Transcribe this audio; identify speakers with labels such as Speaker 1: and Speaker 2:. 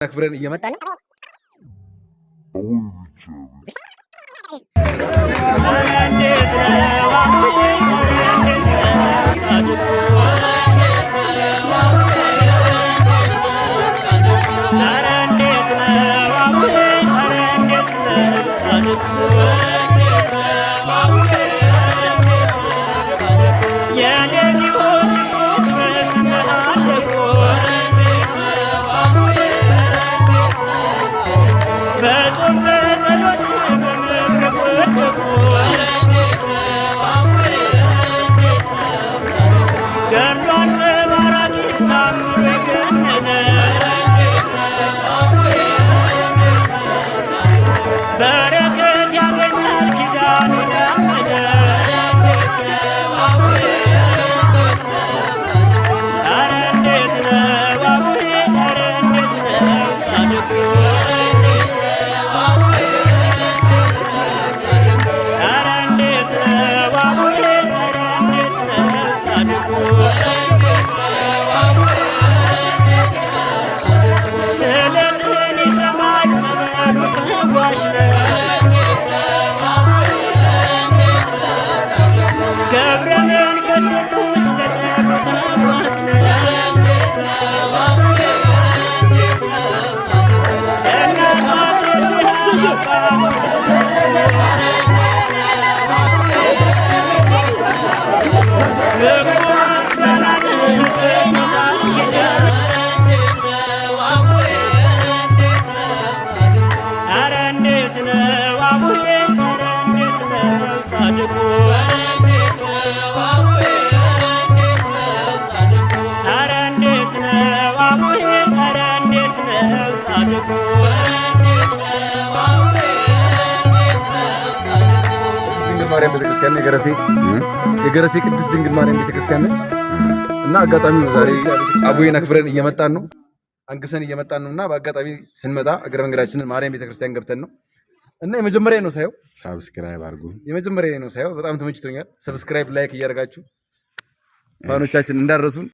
Speaker 1: አክብረን እየመጣን
Speaker 2: በረከት ያገኛል ኪዳን ያመነ። ኧረ እንዴት ነው አቡዬ፣ ኧረ እንዴት ነው ጻድቁ፣ ኧረ እንዴት ነው አቡዬ፣ ኧረ እንዴት ነው ጻድቁ። ስለትህን ይሰማል፣ ጸበሉ ፈዋሽ ነው። ገብረ መንፈስ ቅዱስ ለጠሩት አባት ነው። እናቷ ቴስያ፣ አባቱ ምግቡ ምስጋና ተሰጥቶታል ኪዳን። ኧረ እንዴት ነው አቡዬ፣ ኧረ እንዴት ነው ጻድቁ፣ ኧረ እንዴት ነው አቡዬ፣ ኧረ እንዴት ነው ጻድቁ።
Speaker 1: ድንግል ማርያም ቤተክርስቲያን፣ የገረሴ ቅድስት ድንግል ማርያም ቤተክርስቲያን ነች እና አጋጣሚ ነው፣ ዛሬ አቡዬን አክብረን እየመጣን ነው፣ አንግሰን እየመጣን ነው እና በአጋጣሚ ስንመጣ እግረ መንገዳችንን ማርያም ቤተክርስቲያን ገብተን ነው እና የመጀመሪያ ነው ሳየው።
Speaker 3: Subscribe አድርጉ።
Speaker 1: የመጀመሪያ ነው ሳየው፣ በጣም ተመችቶኛል። Subscribe፣ like እያደረጋችሁ fan ኦቻችን እንዳረሱን።